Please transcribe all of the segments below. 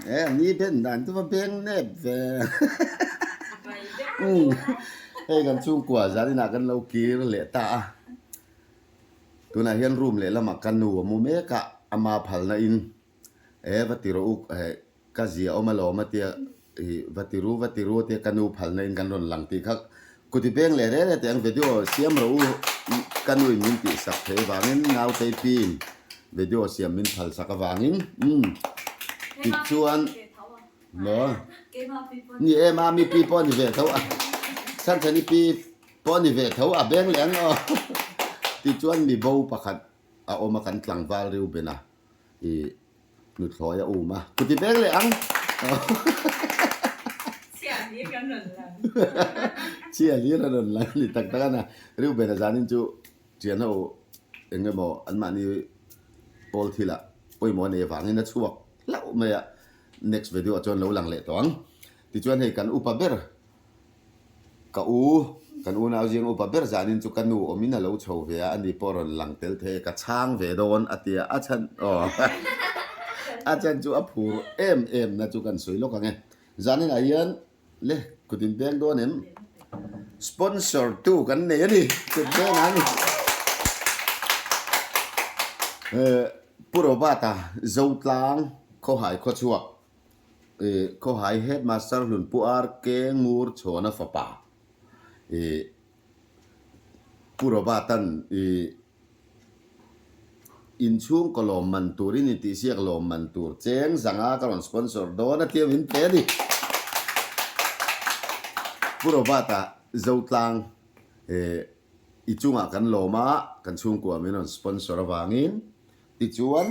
E ni ben dan chu va beng nep ve. Hei kan chhungkua zaninah kan lo kir leh ta a. Tunah hian room lehlamah ka nu a mu mek a, ama phalna in e va ti rawh u Ka zia awm alawm a tia, ih va ti ru va ti ru a tia ka nu phalna in kan rawn lang tih kha kuti peng leh reng reng teh ang video siam rawh u ka nu in min tih sak theih avangin nautei pi in video siam min phal sak avangin umm tichuan maw ni e mami pi pawh a ni ve tho a chhanchhani pi pawh a ni ve tho a beng leh ang aw tichuan mi bo pakhat a awm a kan tlangval Reuben a ih. Nuthlawi a um a, kuti vek leh ang. Chhia hlir kan rawn lang. Chhia hlir a rawn lang a ni tak tak a na. Reuben a zanin chu ṭian ho eng emaw anmahni pawl thilah pawimawh a nei avangin a chhuak hlauh mai a, next video ah chuan lo lang leh tawh ang. Tichuan hei kan upa ber Ka u, kan unau zing upa ber zanin chu ka nu awmin a lo chho ve a, ani pawh rawn lang tel thei e, ka chhang ve dawn a ti a, a chhan aw a chhan chu a phur em em na chu kan sawi lawk ang e. Zaninah hian le kut in peng dawn em? Sponsor tu kan nei a ni, kut peng ang. Pu Robert-a Zotlang Khawhai Khawchhuak Ih Khawhai Headmaster hlun Pu RK Ngur chhuahna fapa ih Pu Robert-a'n ih inchhungkaw lawm man turin intihsiak lawm man tur cheng zanga ka rawn sponsor dawn a tia min pe a ni. Pu Robert-a Zotlang ih i chungah kan lawm a, kan chhungkua min rawn sponsor avangin Tichuan,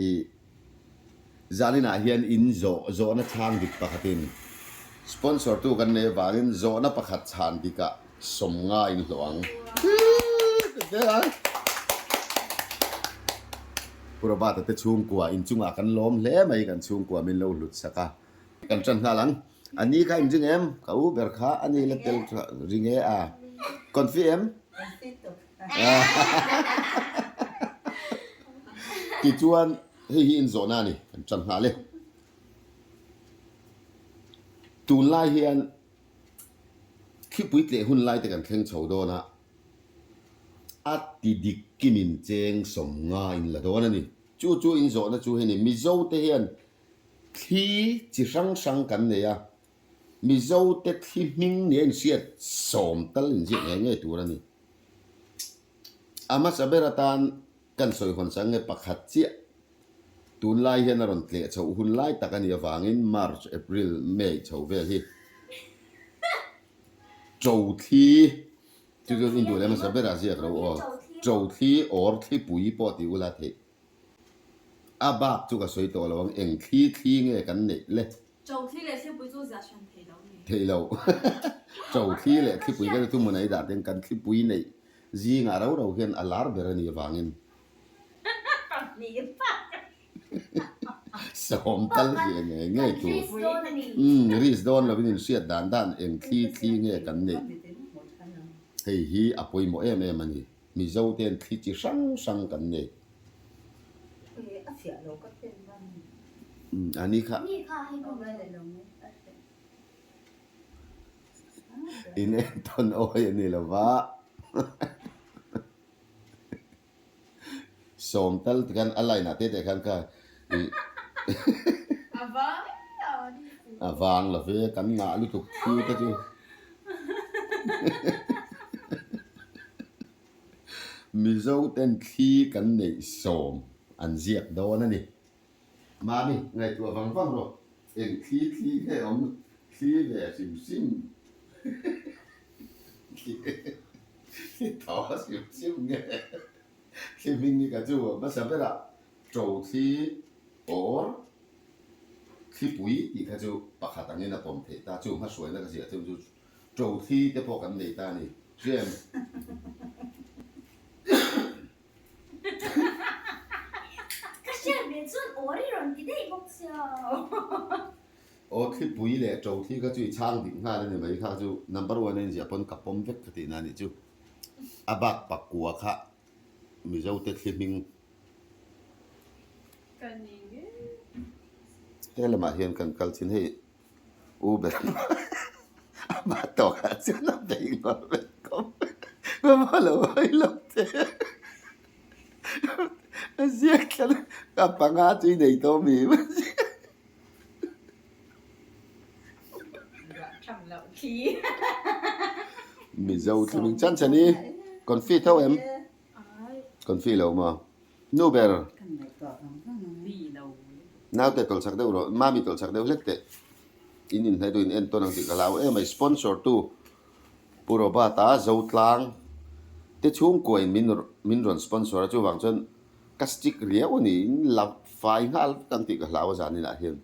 i zaninah hian in zawh zawhna chhang dik pakhatin sponsor tu kan nei avangin zawhna pakhat chhan dikah sawmnga in hlawh ang. Pu Robert-a te chhungkua inchungah kan lawm hle mai, kan chhungkua min lo hlut sak a. Kan tan nghal ang. A ni kha in ring em? Ka u ber kha a ni la tel tha ring e a. Confi em? Tichuan hei hi in zawhna a ni, kan tan nghal e. Tunlai hian thlipui tleh hun lai te kan thleng chho dawn a, a ti dik kimin cheng sawmnga in la dawn a ni. Chu chu in zawhna chu hei ni, Mizo te hian Thli chi hrang hrang kan nei a, Mizote thli hming nia inhriat sawm tal inziak ngei ngei tur a ni. A hmasa ber atan kan sawi hawn sang nge pakhat chiah tunlai hian a rawn tleh chhoh hun lai tak a nih avangin March, April, May chho vel hi Ṭo thli chu chu induh leh hmasa berah ziak ro aw. Ṭo thli or thlipui pawh ti ula theih. A bak chu ka sawi tawh lo ang, eng thli thli nge kan neih le? Cho thli leh thlipui chu ziah hran thei lo ni. Thei lo. Cho thli leh thlipui ka chu hmun a i dah ten kan thlipui neih zingah rau rau hian a lar ber a nih avangin. Sawm tal ziah ngei ngei tur. Umm risk dawn lovin inhriat dan dan eng thli thli nge kan neih. Hei hi a pawimawh em em a ni. Mizo ten thli chi hrang hrang kan nei. A ni kha. In entawn awi a ni lo va. Sawm tal ti khan a line ah te te khan kha i a vang lo ve kan ngah lutuk thli te chu. Mizo ten thli kan neih sawm an ziak dawn a ni. Mami, ngaihtuah vang vang rawh. Eng thli thli nge awm thli ve hrim hrim. Thli thaw hrim hrim nge. Thli hming hi ka chu hmasa berah ṭo thli or thlipui tih kha chu pakhat angin a pawm theih ta. Chu hmahruaina ka ziah chu chu ṭo thli te pawh kan nei ta a ni. Hriam. Ka hriat ve chuan aw ri rawn ti daih bawk sia. Aw thlipui leh ṭo thli kha chu i chhang dik nghal a ni mai kha chu number one a inziah pawn ka pawm vek ka tihna a nih chu. A bak pakua kha Mizote thli hming. He lamah hian kan kal chin hei u ber amah tawkah chuan a bei ngawr vek khawp mai ka lo hawi lo che a ziak thla a panga chu i nei tawh mi Mizo thliming chan chan i confi tho em confi lo maw nu ber Naute tawlh chak deuh rawh, mami tawlh chak deuh hlek teh. In inhnaih duh in en tawn ang tih ka hlau em mai. Sponsor tu Pu Robert-a Zotlang te chhungkua in min min rawn sponsor a, chuvang chuan ka stick riau a ni, in la fai nghal vek ang tih ka hlau a zaninah hian.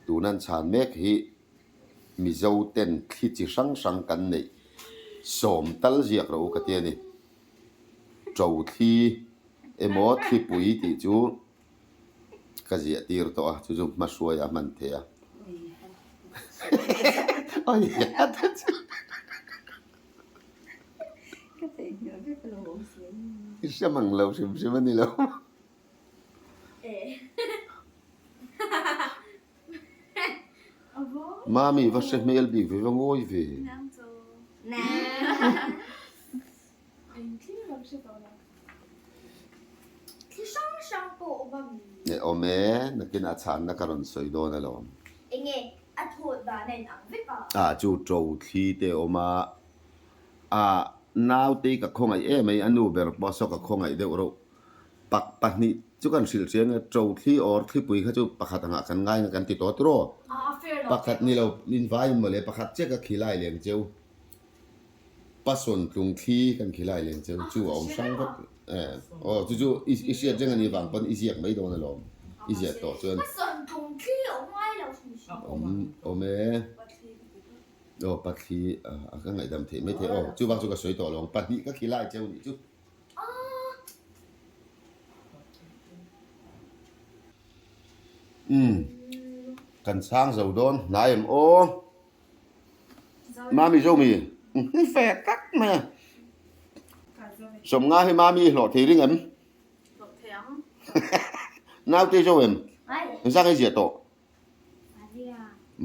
Tuna an chhan mek hi Mizo ten thli chi hrang hrang kan neih sawm tal ziak rawh u ka ti a ni. Ṭo thli emaw thlipui tih chu ka ziah tir tawh a, chu chu hmahruai a hman thei a. I hre mang lo hrim hrim a ni lo. Mami va hre hmel bik ve va ngawi ve. Awm e, nakinah chhanna ka rawn sawi dawn alawm. Ah chu to thli te a awm a, ah naute hi ka khawngaih em ai, a nu ber pawh saw ka khawngaih deuh reuh. Pak pahnih chu kan hrilh hriang e, to thli or thlipui kha chu pakhat angah kan ngai ang kan ti tawh tiraw? Pakhat ni lo, invaiin mawle pakhat chiah ka khilai leng cheu. Pasawn tlung thli kan khi lai leng cheu chu a awm hrang vek e aw chu chu i i hriat reng a nih vang pawn i ziak mai dawn alawm i ziah tawh chuan Pasawn tlung thli a awm ngai lo hrim hrim. Awm awm e aw pathli a ka ngaihdam theih mai thei aw chuvang chu ka sawi tawh lo ang pahnih ka khi lai cheu nih chu. Umm kan chhang zo dawn hnai em aw. Mami Zomi ni fe tak mai a. Sawmnga hi Mami i hlawh thei ring em? Hlawh thei ang. Naute zo em? Engzah nge ziah tawh?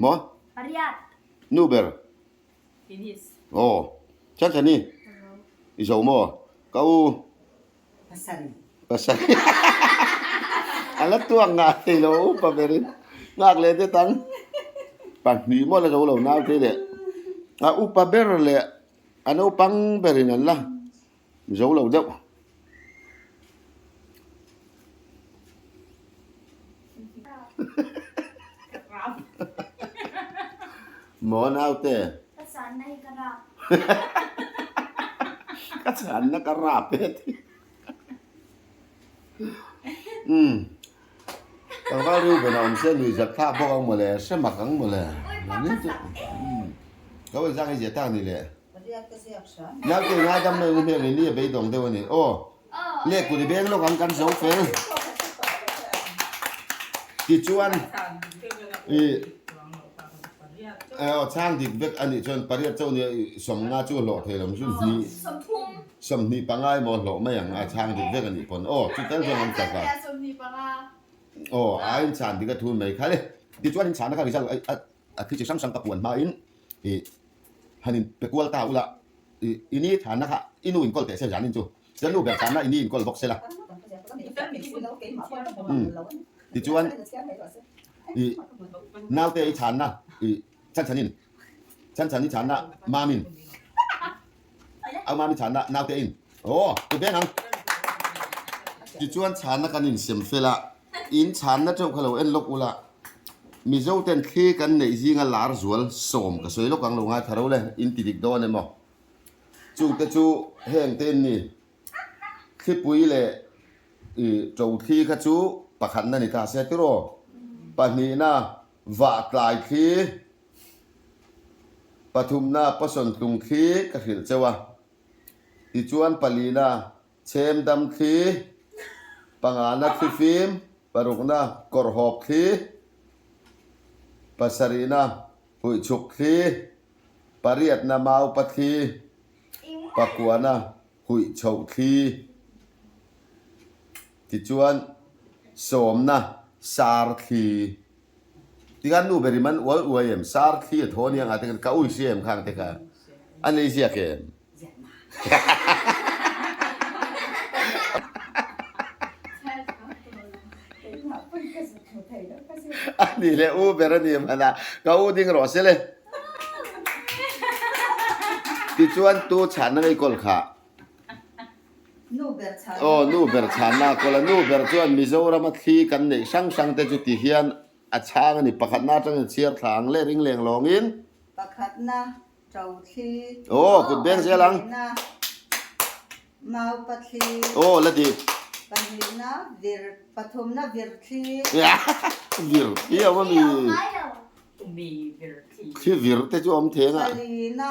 Maw? Nu ber? Aw. Chhanchhani? I zo maw? Ka u? Pasarih. Pasarih. A la tuak ngah thei lo upa berin nghak leh det ang. Pahnih maw la zo lo nau thei leh. A upa ber leh a naupang berin an la zo lo deuh. Maw naute? Ka channa hi ka rap. Ka channa ka rap e ti. Umm. Tlangval Reuben a awm sia lui zat thlak bawk ang mawle, hre mak ang mawle. Umm. Ka awih zak i ziah tak ni le. Naute ngaidam mai ang hmel ini a beidawng deuh a ni. Aw. Le kut i beng lawk ang kan zo fel. Tichuan i aw chhang dik vek a nih chuan pariat chauh nia i sawmnga chu hlawh thei lo chu hnih sawmhnih panga emaw hlawh mai ang a chhang dik vek a nih pawn aw chu tel chuan an chak a aw a inchhan dik a thun mai kha le tichuan inchhanna kha result a thi chi hrang hrang ka puan hmain i han in pe kual ta ula i i ni thanna kha i nu inkawl teh se zan in chu chuan nu ber thanna i ni inkawl bawk se la umm tichuan i naute i chhanna i chhan in chhan chhan i chhanna mamin au mami chhanna naute in aw tu beng ang tichuan chhanna kan insem fel a In chhanna teuh kha lo en lawk ula, Mizo ten thli kan neih zinga lar zual sawm ka sawi lawk ang lo ngai tha ro le, in ti dik dawn emaw? Chungte chu heng te in ni, thlipui leh i to thli kha chu pakhatna ni ta se tiraw? Pahnihna vah tlai thli, pathumna pasawn tlung thli ka hrilh cheu a, tichuan palina Chhem dam thli, pangana thli fim, parukna kawrhawp thli, pasarihna huihchhuk thli, pariatna maupa thli, pakuana huihchhoh thli. Tichuan, sawmna. Sar thli. Tikhan nu ber i man ual uai em? Sar thli a thaw ania ngah te khan ka ui si em khang te kha a nei ziak em? A nih leh u ber a ni hman a, ka u ding rawh se le. Tichuan tu chhanna ngei kawl kha. Aw nu ber chhanna a kawl a, nu ber chuan Mizorama thli kan neih hrang hrang te chu ti hian a chhang a ni. Pakhatna atangin chhiar thla ang leh ring leng lawngin. Pakhatna To thli. Aw, kut beng zel ang. Pahnihna maupa thli. Aw, la dik. Pahnihna vir, pathumna vir thli. Vir thli a awm a mi? Mi vir thli. Thli vir te chu awm theng a. Palina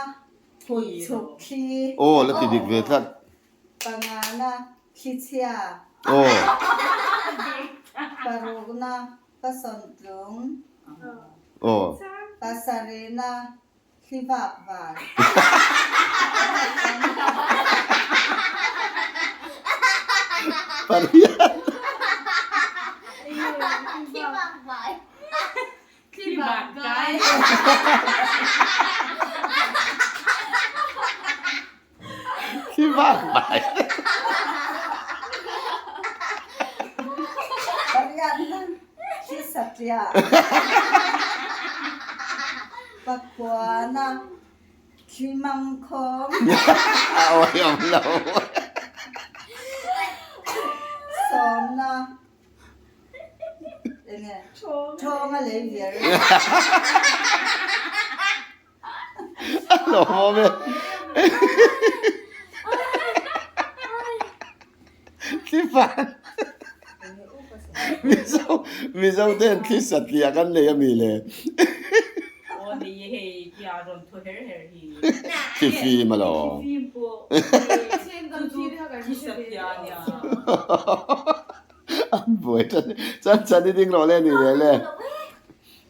chhuk thli. Aw, la ti dik ve tlat. Pangana thli chhia. Aw. Parukna pasawntlung. Aw. Pasarihna Thli vak vai. Pariat. Thli vak vai. Thli vak kai. Thli vak vai. Pariat na thli satliah. Pakua na thli mangkhawm. A awihawm lo. Sawmna enge thawng a lei vir. A hlawhawm e. Thli fan. Mizo Mizo ten thli satliah kan nei a mi le. Aw ni hei tia rawn thu her her hi. Thli fim alawm. Thli fim pawh. Thli satliah a nia. An buai tan chan chan i ding rawh le ni le le.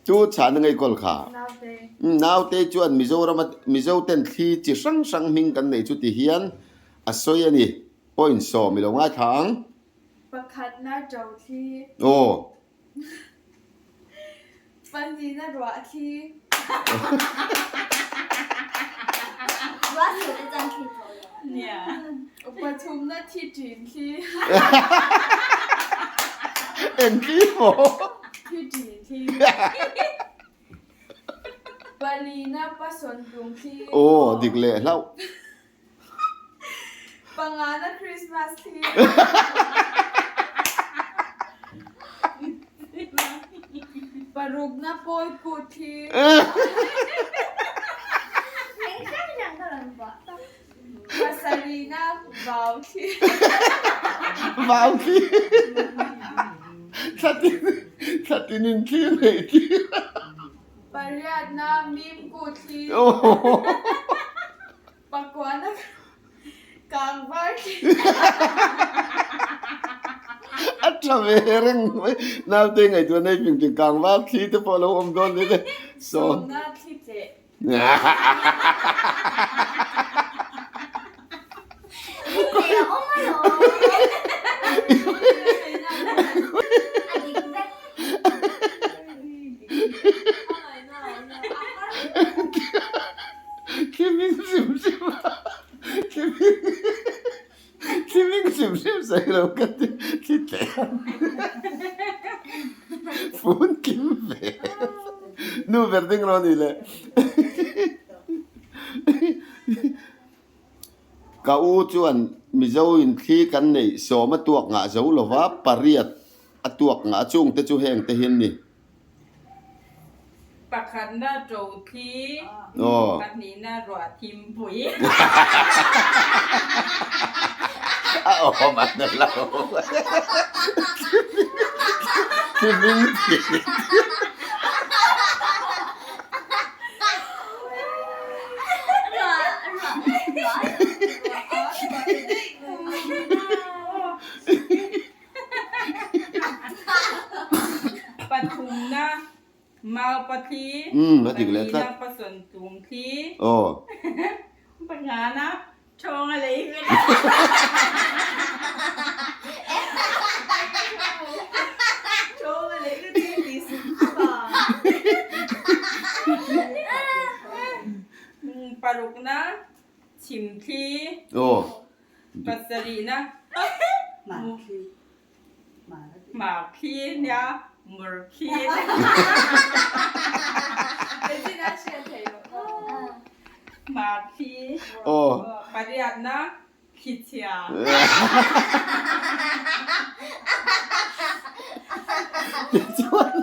Tu chhahna ngei kawl kha. Naute chuan Mizorama Mizo ten thli chi hrang hrang hming kan nei chu ti hian a sawi a ni. Point 10 i lo ngaithla ang. Pakhatna to thli. Aw. Pahnihna ruah thli. Ruah sur te chuan thli tawh lo. Nia. Pathumna thi ṭin thli. Eng thli maw? Thi ṭin thli. Palina pasawn tlung thli. Aw, dik leh hlauh. Pangana Christmas thli. Parukna pawi kut thli. Eng hrang hrang ka rawn buah. Pasarihna vau thli. Vau thli. Thlatin thlatin in thli neih tir. Pariatna mim ku thli. Pakuana kangvar thli. A tha ve reng mai. Naute ngaihtuah nei ping ping kangvar thli te pawh a lo awm dawn ni le. Sawmna thli tleh. Thliming hrim hrim a thliming hrim hrim sawi lo ka ti thli tleh a phun kim ve nu ber ding rawh ni le ka u chuan Mizo in thli kan neih 10 a tuak ngah zo lova pariat a tuak ngah chung te chu heng te hi an ni. Pakhatna to thli, pahnihna ruah thimpui. A awm a ni lo. Thli hming thli. Pathumna mau pathli, pahnihna pasawntlung thli, pangana thawng a lei vek. Thawng a lei. Parukna chhimthli. Aw. Pasarihna Hmarthli nia Murthli. Hmarthli. Aw. Pariatna Thlichhia. Tichuan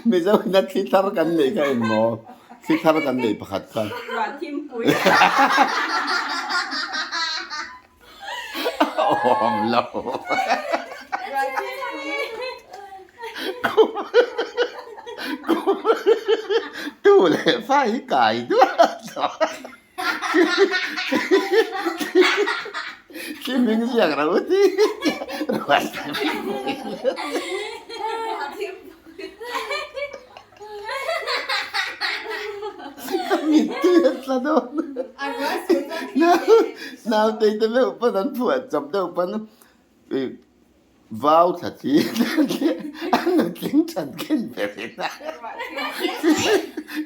Mizo ina thli thar kan neih kha eng maw? Thli thar kan neih pakhat kha. Ruah thimpui. Awm lo. Ruah thimpui. Tu leh fa hi kai duah tawh. Khi hming ziak ro ti ruah thimpui. Ka mittui a tla dawn. Nautei te meuh pawn an phuah chawp deuh pawn Vau thla thi a nutling that khen ber in a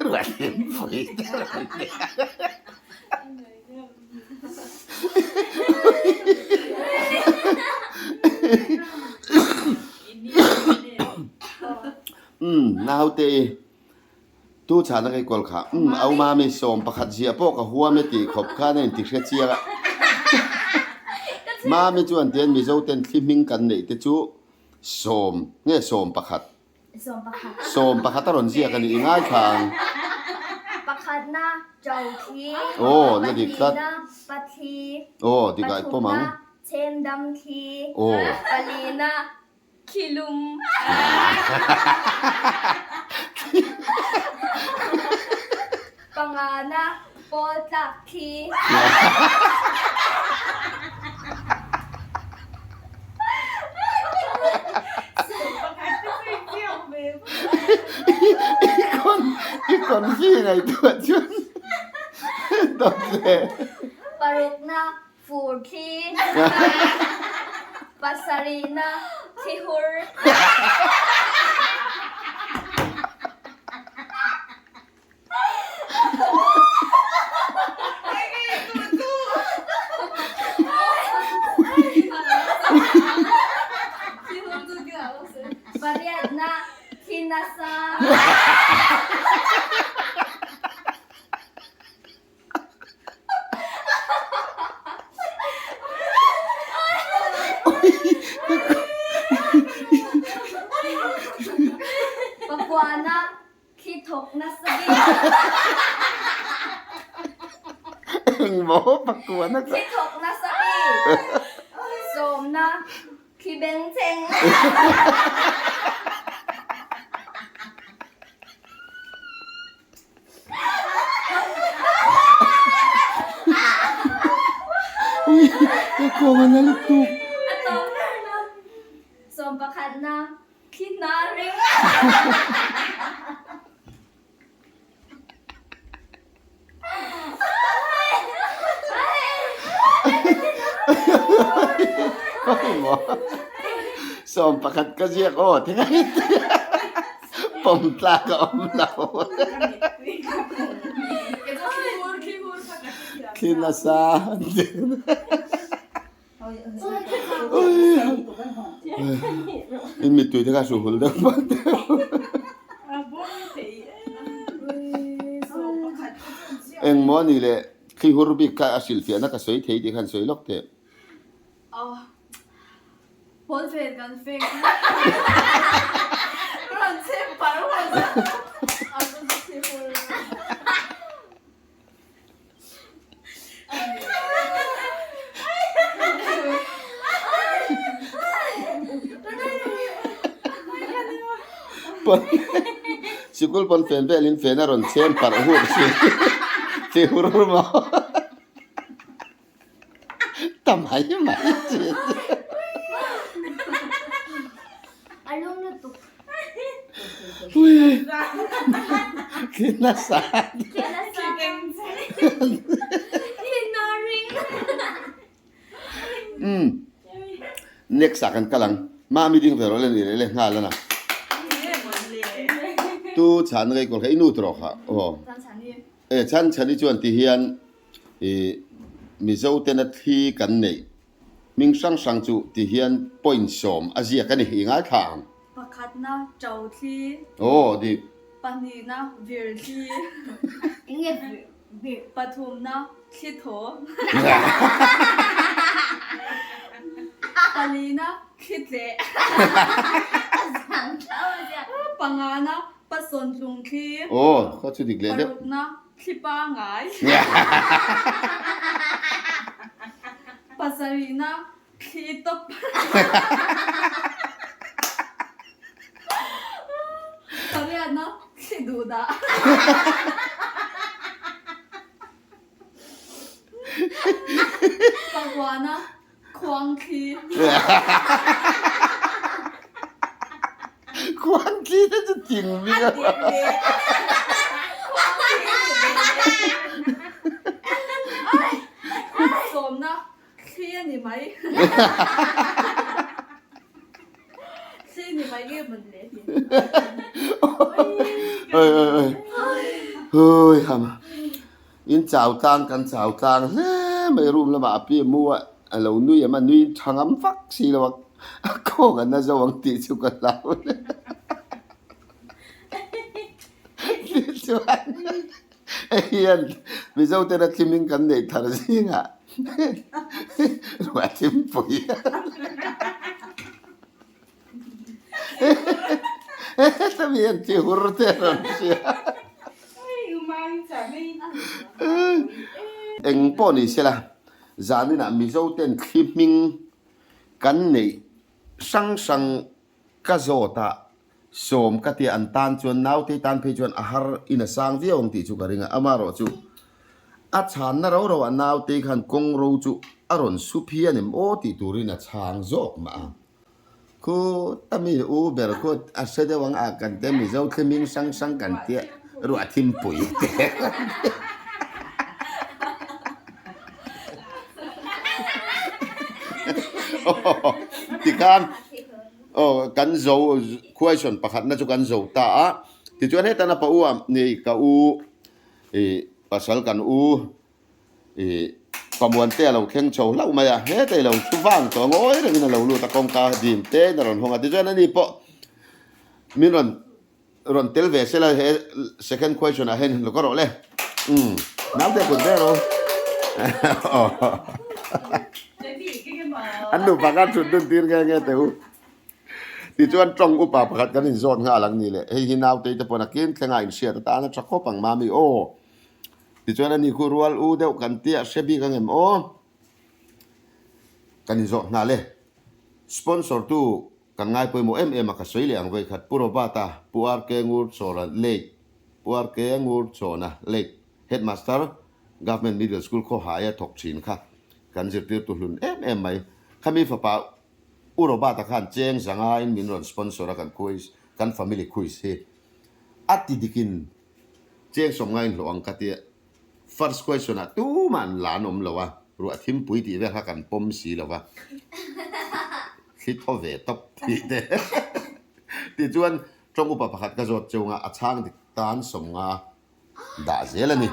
ruah thimpui te rawn ti a. Umm naute i tu chhana ka i kawl kha umm au mami 11 ziah pawh ka huam e tih khawp khan a inti hre chiang a. Mami chuan tian Mizo ten thli hming kan neih te chu sawm nge 11. 11 a rawn ziak a nih i ngai kha ang. Pakhatna Chauthli, Aw la dik tlat. pahnihna Pathli, Aw dik ah i pawm ang. pathumna Chhemdamthli, Aw. palina Khilum. Pangana pawl tlak thli. I confi ngaihtuah chuan dawt le. Parukna Fur thli. Pasarihna thli hur. Pariatna thli nasa. Pakuana thli thawk nasa bik. Engmaw pakuana kha. Thli thawk nasa bik. Sawmna thli bengchheng. Ui, ka kawng a na lutuk. A tlawm ber na. 11 na thli hna ring. 11 ka ziak aw thei pawm tlak a awm lo. Thli nasa In mittui te kha hru hul deuh pah deuh. Engmaw a nih le thli hur bik kha a hrilhfiahna ka sawi thei tih khan sawi lawk teh. Sikul pawn fen velin fen a rawn chhem parh huk si ti hur maw ta mai mai chi. Ui khi nasa. Umm next ah kan kal ang mami ding ve rawh le ni leh le nghal a na tu chhan ngei kawl kha i nu tawh kha aw e chhan chhan hi chuan ti hian. Ih Mizo tena thli kan neih hming hrang hrang chu ti hian point sawm a ziak a ni i ngaithla ang. Pakhatna to thli. Aw dik. Pahnihna vir thli. Enge vir? Pathumna thli thaw. Palina thli tleh. Pangana pasawn tlung thli. Aw kha chu dik leh deuh. Parukna Thli pangai. Pasarihna thli tawp. Pariatna thli duh dah. Pakuana khuang thli. Khuang thli te chu thing bik a. Sawmna thli a ni mai. Thli ni mai nge mawn le ti. Oi oi oi. Hui ham. In chau tlang kan chau tlang hle mai room lamah a pi mu a a lo nui em a nui tha ngam vak si lo a a khawng an na zo ang tih chu ka hlau hle tichuan hei hian Mizo tena thliming kan neih thar zingah ruah thimpui Heta mi an ti hur te a rawn hria. Eng pawh ni sela, zaninah Mizo ten thli hming kan neih hrang hrang ka zawt a, sawm ka tia an tan chuan naute tan phei chuan a har in a sang viau ang tih chu ka ring a, amaherawh chu a chhanna ro ro ah naute khan kawng ro chu a rawn su phian em aw tih turin a chhang zawk mah ang. Khu ta mi u ber khu a hre deuh ang a kan te Mizo thliming hrang hrang kan tia ruah thimpui te. Tikhan aw kan zo question pakhatna chu kan zo ta a tichuan hetana pa u a ni ka u ih pasal kan u Ih, Pamuante a lo thleng chho hlauh mai a, hetei lo thu vang tawh ngawi rengin a lo lut a, kawngka dim tein a rawn hawng a, tichuan ani pawh min rawn rawn tel ve sela he second question ah hian lo ka rawh le, umm naute kut ber aw an nupa khan thut dun tir nghe nghe teh u, tichuan tawng upa pakhat kan inzawt nghal ang ni le, hei hi naute te pawn a kin thleng a inhriat atan a tha khawp ang mami aw. Tichuan ani khu rual u deuh kan tia hre bik ang em aw? Kan inzawh nghal e. Sponsor tu kan ngai pawimawh em em a ka sawi leh ang vawikhat Pu Robert-a, Pu RK Ngurchawna late, Pu RK Ngurchawna late, Headmaster, Government Middle School Khawhaia thawk thin kha kan zirtirtu hlun em em mai. Khami fapa U Robert-a khan cheng zangain min rawn sponsor a kan quiz, kan family quiz hi a ti dikin Cheng sawm ngain hlawh ang ka tia. First question ah tumah an la an awm lo a, ruah thimpui tih vel kha kan pawm si lo va. Thli thaw ve tawp tih te. Tichuan tawng upa pakhat ka zawt chunga a chhang dik tan sawm nga dah zel a ni.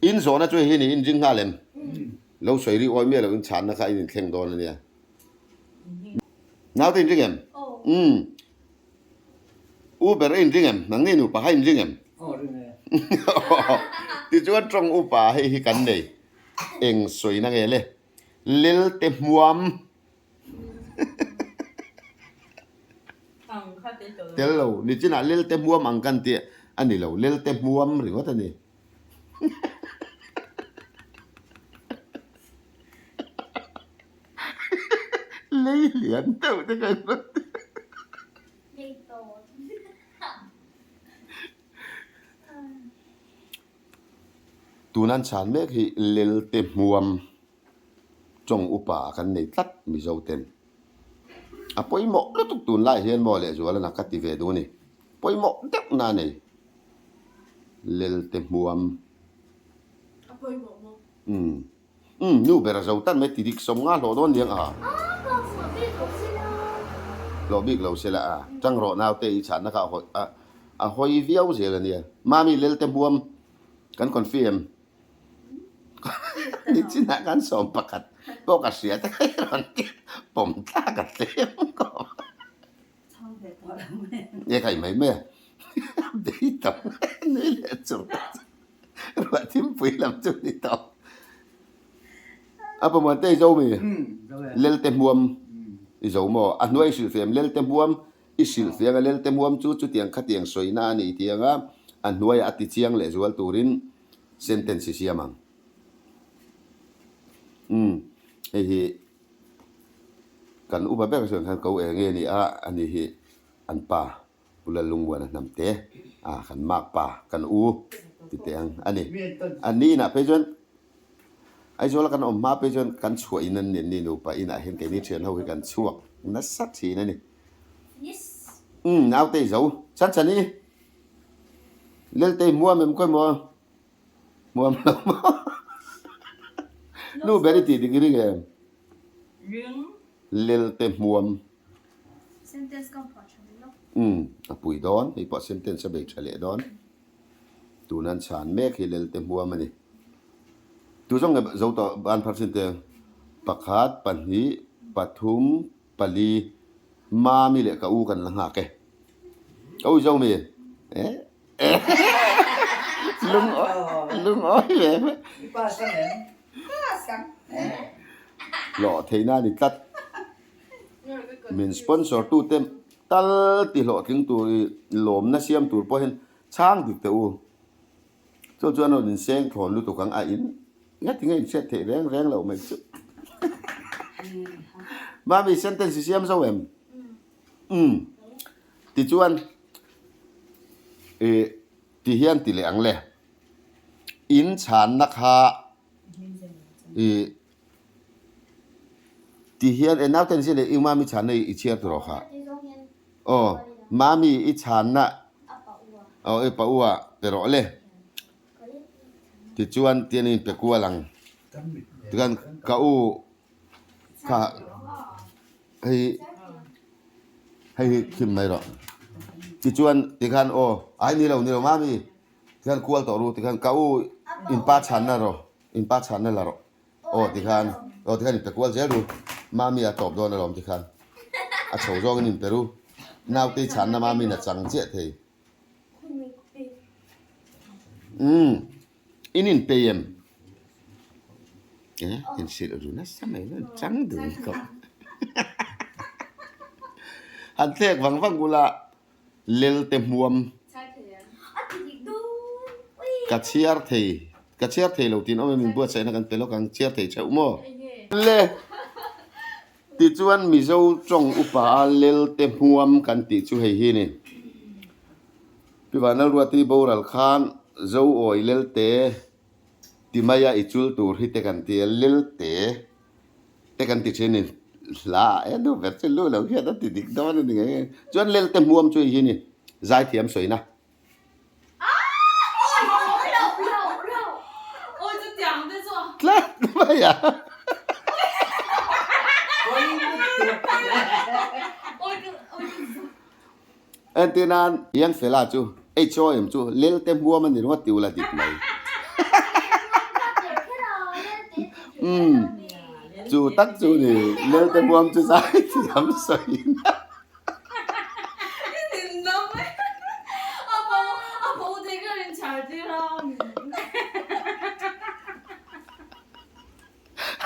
In zawhna chu hei hi ni in ring nghal em? Lo sawi ri awi miah lo in chhanna kha in inthleng dawn a nia. Naute in ring em? Umm. U ber a inring em? Nangni nupa kha inring em? Aw ring e. Tichuan tawng upa hei hi kan nei. Eng sawina nge le? Lelte hmuam. Tel lo. Nichinah lelte hmuam ang kan tih a ni lo. Lelte hmuam ringawt a ni. Lei lian deuh te ka rawn ti. Tuna an chhan mek hi Lelte hmuam tawng upa kan nei tlat Mizo ten. A pawimawh lutuk tunlai hian maw lehzual a ka ti ve duh a ni. Pawimawh deuh na a nei Lelte hmuam. A pawimawh maw? Umm. Umm, nu ber a zo tan mai ti dik sawm nga hlawh dawn liang a. Hlawh bik lo sela a. Tang rawh naute i chhanna kha a hawi a a hawi viau zel a nia. Mami lelte hmuam kan confi em? Nichinah khan 11 pawh ka hria te kha i rawn ti pawm tlak a tlem khawp a. Nge ka i mai mai a, bei tam nui leh chur ruah thimpui lam chu ni tawh. A pawmawhte i zo mi? Lelte hmuam i zo maw? A hnuai i hrilhfiam lelte hmuam i hrilhfiang a, lelte hmuam chu chutiang khatiang sawina a ni tiang a, a hnuaiah a ti chiang leh zual turin sentence i siam ang. Umm hei hi kan upa ber chuan khan ko eng nge ni a, ani hi an pa Pu Lallungmuana hnam te a kan mak pa kan u ti teh ang a ni. An ni inah phei chuan Aizawl a kan awm hma phei chuan kan chhuah in an ni an ni nupa inah hian keini thian ho hi kan chhuak nasa thin a ni. Umm naute i zo chhan chhan i Lelte i hmuam em khawi maw? Hmuam lo maw? Nu ber i tih dik i ring em? Ring. Lelte hmuam. Sentence ka phuah tha ve lo. Umm, a pui dawn. Hei pawh sentence a bei tha leh dawn. Tuna an chhan mek hi lelte hmuam a ni. Tu zawng nge zo tawh ban phar chin te? Pakhat, pahnih, pathum, pali, Mami leh ka u kan la nghak e. Ka u zo mi? Eh? Lungawi ve ve. Hlawh theihna a ni tlat. Min sponsor tu te tal ti hlawhtling tur i lawmna siam tur pawh hian chhang dik teh u. Chu chuan rawn inseng thlawn lutuk ang a in ngati nge inhriat theih reng reng loh mai chu. Mami sentence i siam zo em? Umm. Tichuan ih ti hian ti leh ang le. In chhanna kha ih ti hian e naute ni leh i mami chhanna i chhiar tur aw kha. Aw mami i chhanna aw i pa u ah pe rawh le. Tichuan tian in pe kual ang. Tichuan ka u kha hei hei hi khim mai rawh tichuan tikhan aw ai ni lo ni lo mami tikhan kual tawh ru tikhan ka u in pa chhanna rawh in pa chhanna la rawh aw tikhan aw tikhan in pe kual zel ru mami a tawp dawn alawm tikhan a chho zawngin in pe ru naute chhanna mami in a chang chiah thei umm. In in pei em? Eh, in hrilh ru nasa mai chuan chang dun khawp. Han thlek vang vang ula lelte hmuam ka chhiar thei ka chhiar thei lo tiin awm em in buatsaihna kan pe lawk ang chhiar thei theuh maw? Le tichuan Mizo tawng upa a lelte hmuam kan tih chu hei hi a ni. Pi Vanlalruati boral khan Zo awi Lelte ti maia i chul tur hi te kan ti a, Lelte te kan ti thin a ni. Hla ah e nu ber chu lu lo hian a ti dik dawn a ni ngei ngei. Chuan Lelte hmuam chu hei hi a ni, zaithiam sawina. Tlat mai a. Entir nan Ian Fela chu HOM chu Lelte hmuam a ni ringawt ti ula dik mai. Umm chu tak chu ni Lelte hmuam chu zai thiam sawiin.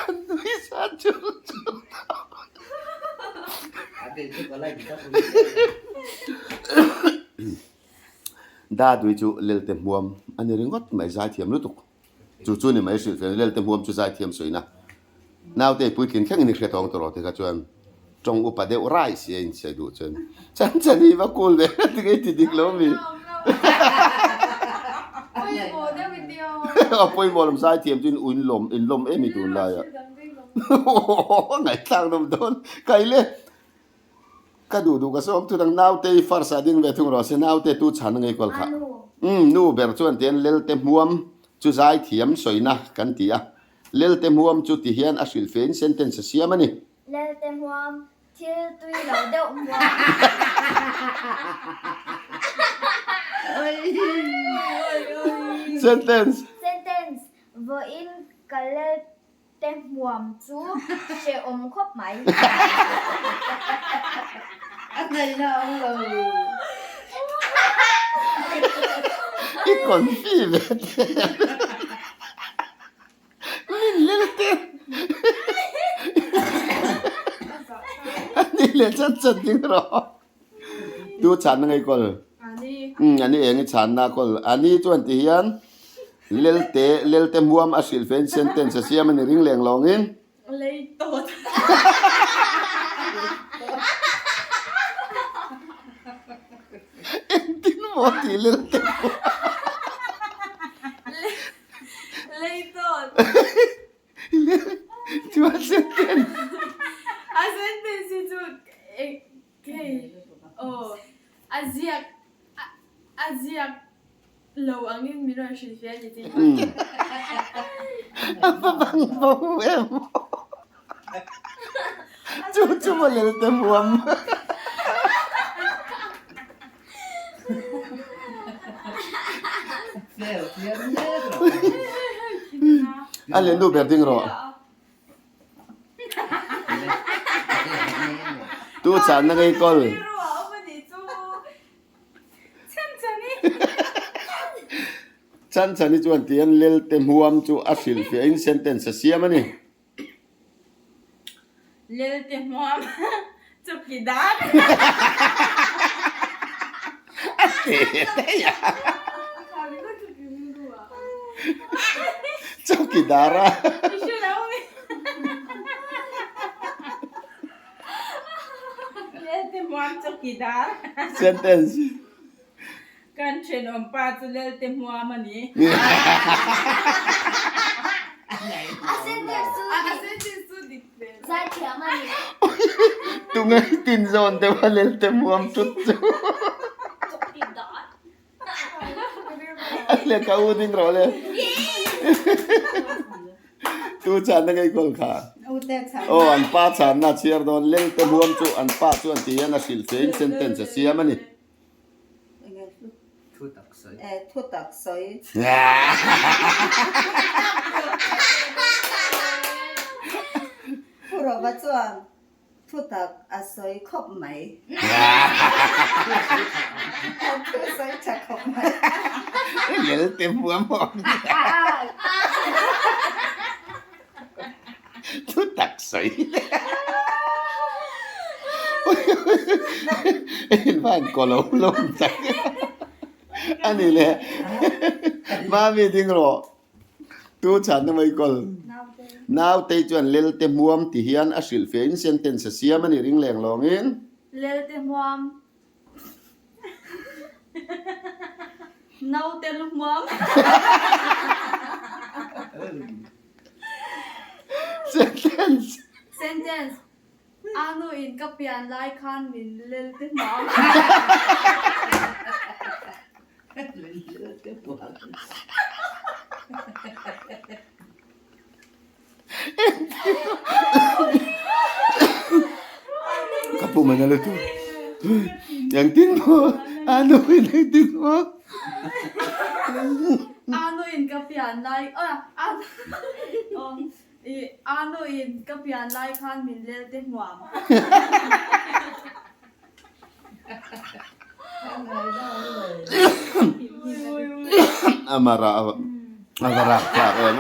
An nui sa chur chur tawh. Dadui chu Lelte hmuam a ni ringawt mai zaithiam lutuk. Chu chu ni mai hrilh fel Lelte hmuam chu zaithiam sawina. Naute puitlin thlengin i hre tawng tawh rawh ti kha chuan tawng upa deuh rai si a inchhe duh chuan chan chan hi va cool ve a ti ngei ti dik lo mi. A pawimawh lam zaithiam chu in lawm in lawm em i tunlai ah. Ngaihthlak nawm dawn kai le. Ka duh duh ka sawm thut ang naute i first ah ding ve thung rawh se naute tu chhan a ngei kual kha. Umm nu ber chuan tian lelte hmuam chu zaithiam sawina kan ti a. Lelte hmuam chu ti hian a hrilh fein sentence a siam a ni. Lelte hmuam thil tui lo deuh hmuam. Sentence. Sentence, Vawiin ka. Lelte hmuam chu hrehawm khawp mai. A ngaihna a awm lo. I confi ve te. Min lelte. Ani leh chan chan ding rawh. Tu chhanna ngei kawl? Ani. Umm ani eng i chhanna kawl. Ani chuan ti hian Lelte Lelte hmuam a hrilh fein sentence a siam a ni ring leng lawngin. Lei tawt. Engtin maw tih Lelte hmuam. Lei tawt. Chuan sentence. A sentence hi chu hei aw a ziak a ziak lo angin min rawn hrilh ve a ni tih A va bang bo em Chu chu maw lelte huam. A leh nu ber ding rawh. Tu channa ngei kawl. Chan chani chuan tihian lelte hmuam chu a hrilhfiahin sentence a siam a ni. Lelte hmuam chawkidar. A teh daih a. Chawkidar a. Lelte hmuam chawkidar. Sentence. Kan thenawm pa chu Lelte hmuam a ni. Tunge tin zawn deuh a Lelte hmuam tut chu. A lehkha u ding rawh le. Tu chhanna ngei kawl kha. Aw an pa chhanna chhiar dawn Lelte hmuam chu an pa chuan ti hian a hrilh fein sentence a siam a ni. Thu tak sawi. Pu Rova chuan thu tak a sawi khawp mai. Thu sawi tha khawp mai. Lelte hmuam awm. Thu tak sawi. Invan ko lo lawm tak. Ani le. Mami ding rawh. Tu chhanna mai kawl. Nautei chuan lelte hmuam ti hian a hrilh fe in sentence a siam a ni ring leng lawngin. Lelte hmuam. Naute lu hmuam. Sentence. Sentence, A nu in ka pian lai khan min lel te hmuam. Lel te hmuam. Ka pu man a lutuk. Engtin maw a nu in engtin maw. A nu in ka pian lai a nu in ka pian lai khan min lel te hmuam. Amara a va rak thlak em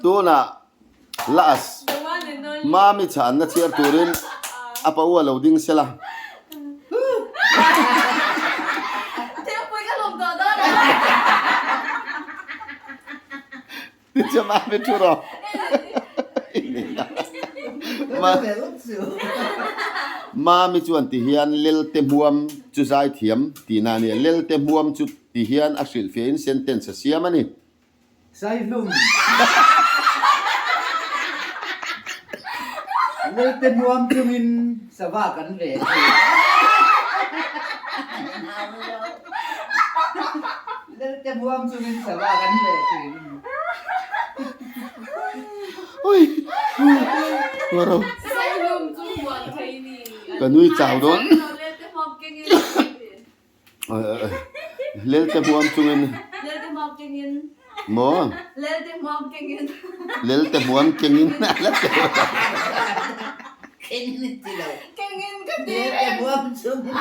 Tunah last Mami chhanna chhiar turin a pa u a lo ding sela. Tichuan Mami thu rawh. Mami chuan ti hian Lelte hmuam chu zaithiam tihna a ni a. Lelte hmuam chu ti hian a hrilhfiahin sentence a siam a ni. Saihlum. Lelte hmuam chungin sava kan ve thei. Lelte hmuam chungin sava kan ve thin. Saihlum chu hmuan thei ni. Ka nui chau dawn. Lelte hmuam chungin. Lelte hmuam kengin. Maw? Lelte hmuam kengin. Lelte hmuam kengin. Kengin i ti lo. Kengin ka ti. Lelte hmuam chungin.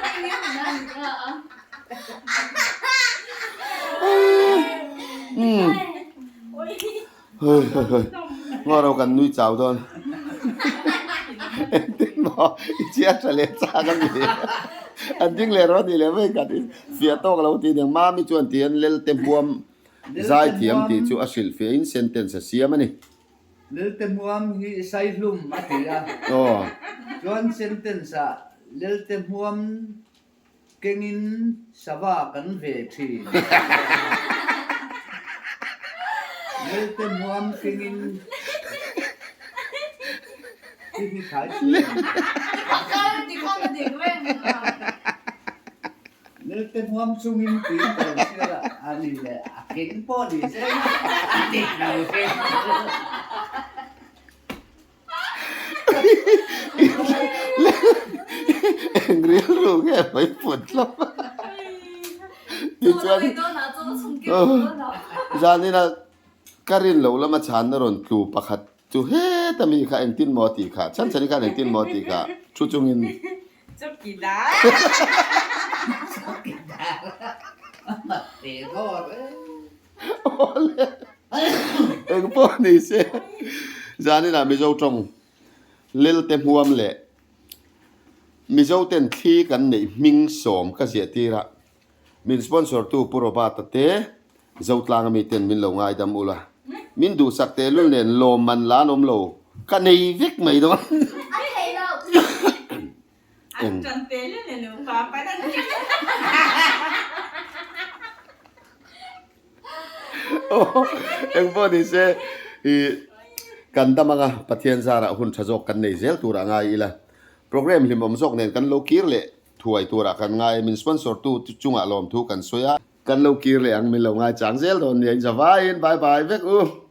Kengin nan ka a. Hei hei hei. Ngaw ro kan nui chau dawn. Engtin maw i chhiar tha leh chak a ni. An ding leh rawh tih leh vei khat i fiah tawk lo tih nen Mami chuan ti hian Lelte hmuam zai thiam tih chu a hrilh fiah in sentence a siam a ni. Lelte hmuam hi sai hlum a ti a. Aw. Chuan sentence ah Lelte hmuam Kengin sava kan ve thin. Lelte hmuam kengin hi hi thai si a ni. Lelte hmuam chungin tiin ka lo hriat a, a ni le a keng pawh ni se a dik lo hrim. Eng rilru nge mai put hlawm a tichuan zanin a ka rin loh lama chhanna rawn tlu pakhat chu heta mi kha engtin maw tih kha chhan chhan hi khan engtin maw tih kha thu chungin Awle eng pawh ni se zaninah Mizo tawng Lelte hmuam leh Mizo ten thli kan neih hming sawm ka ziah tir a, min sponsor tu Pu Robert-a te Zotlang ami ten min lo ngaidam ula, min duhsak tehlul nen lawmman la an awm lo ka nei vek mai dawn. An tan te leh le nupa pan an ti. Eng pawh ni se i kan dam anga Pathian zarah hun tha zawk kan nei zel turah ngai ila. Program hlimawm zawk nen kan lo kir leh thuai turah kan ngai a, min sponsor tu chungah lawmthu kan sawi a. Kan lo kir leh ang min lo ngai chang zel dawn nia, in zavaiin bye bye vek u.